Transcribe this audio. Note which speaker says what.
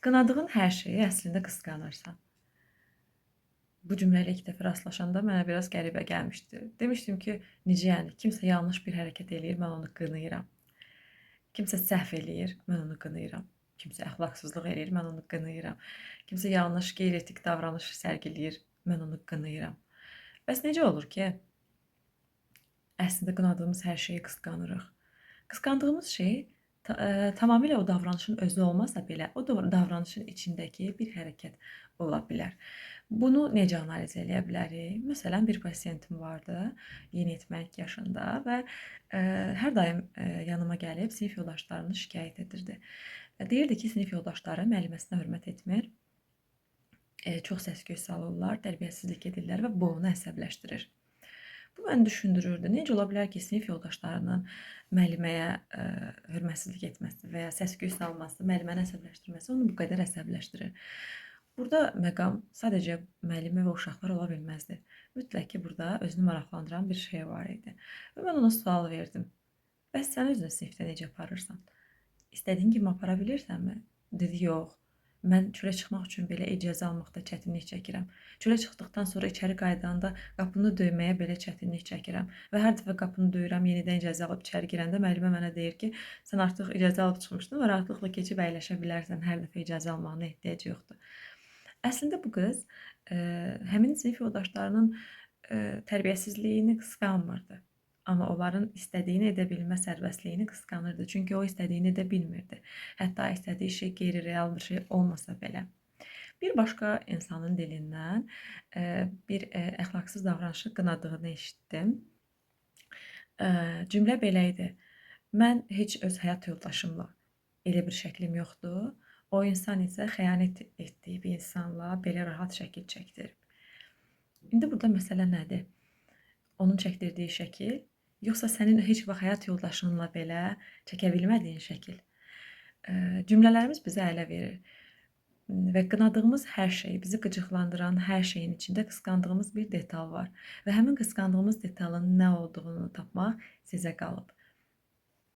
Speaker 1: Qınadığın hər şeyi əslində qısqanırsan. Bu cümlə ilə ilk dəfə rastlaşanda mənə biraz qəribə gəlmişdi. Demişdim ki, necə yəni, kimsə yanlış bir hərəkət eləyir, mən onu qınayıram. Kimsə səhv eləyir, mən onu qınayıram. Kimsə əxlaqsızlıq eləyir, mən onu qınayıram. Kimsə yanlış, qeyri-etik davranış sərgiləyir, mən onu qınayıram. Bəs necə olur ki, əslində qınadığımız hər şeyi qısqanırıq? Qısqandığımız şey tamamilə o davranışın özü olmasa belə, o davranışın içindəki bir hərəkət ola bilər. Bunu necə analiz eləyə bilərik? Məsələn, bir pasiyentim vardı, yeniyetməlik yaşında və hər daim yanıma gəlib sinif yoldaşlarını şikayət edirdi. Deyirdi ki, sinif yoldaşları müəlliməsinə hörmət etmir, çox səs-küy salırlar, tərbiyəsizlik edirlər və bu onu əsəbləşdirir. Bu məni düşündürürdü. Necə ola bilər ki, sinif yoldaşlarının müəlliməyə hörmətsizlik etməsi və ya səs-küy salması, müəlliməni əsəbləşdirməsi onu bu qədər əsəbləşdirir? Burada məqam sadəcə müəllimə və uşaqlar ola bilməzdi. Mütləq ki, burada özünü maraqlandıran bir şey var idi. Və mən ona sual verdim. Bəs sən özünü sinifdə necə aparırsan? İstədiyin kimi apara bilirsənmi? Dedi, yox. Mən çölə çıxmaq üçün belə icazə almaqda çətinlik çəkirəm. Çölə çıxdıqdan sonra içəri qayıdanda qapını döyməyə belə çətinlik çəkirəm. Və hər dəfə qapını döyürəm, yenidən icazə alıb içəri girəndə müəllimə mənə deyir ki, sən artıq icazə alıb çıxmışdın və rahatlıqla keçib əyləşə bilərsən, hər dəfə icazə almağına ehtiyac yoxdur. Əslində bu qız həmin sinif yoldaşlarının tərbiyəsizliyini qısqanmırdı. Amma onların istədiyini edə bilmə sərbəstliyini qısqanırdı. Çünki o istədiyini edə bilmirdi. Hətta istədiyi şey qeyri-real bir şey olmasa belə. Bir başqa insanın dilindən bir əxlaqsız davranışı qınadığını eşitdim. Cümlə belə idi. Mən heç öz həyat yoldaşımla elə bir şəklim yoxdur. O insan isə xəyanət etdiyi bir insanla belə rahat şəkil çəkdirib. İndi burada məsələ nədir? Onun çəkdirdiyi şəkil, yoxsa sənin heç vaxt həyat yoldaşınla belə çəkə bilmədiyin şəkil? Cümlələrimiz bizə ələ verir və qınadığımız hər şey, bizi qıcıqlandıran hər şeyin içində qısqandığımız bir detal var və həmin qısqandığımız detalın nə olduğunu tapmaq sizə qalıb.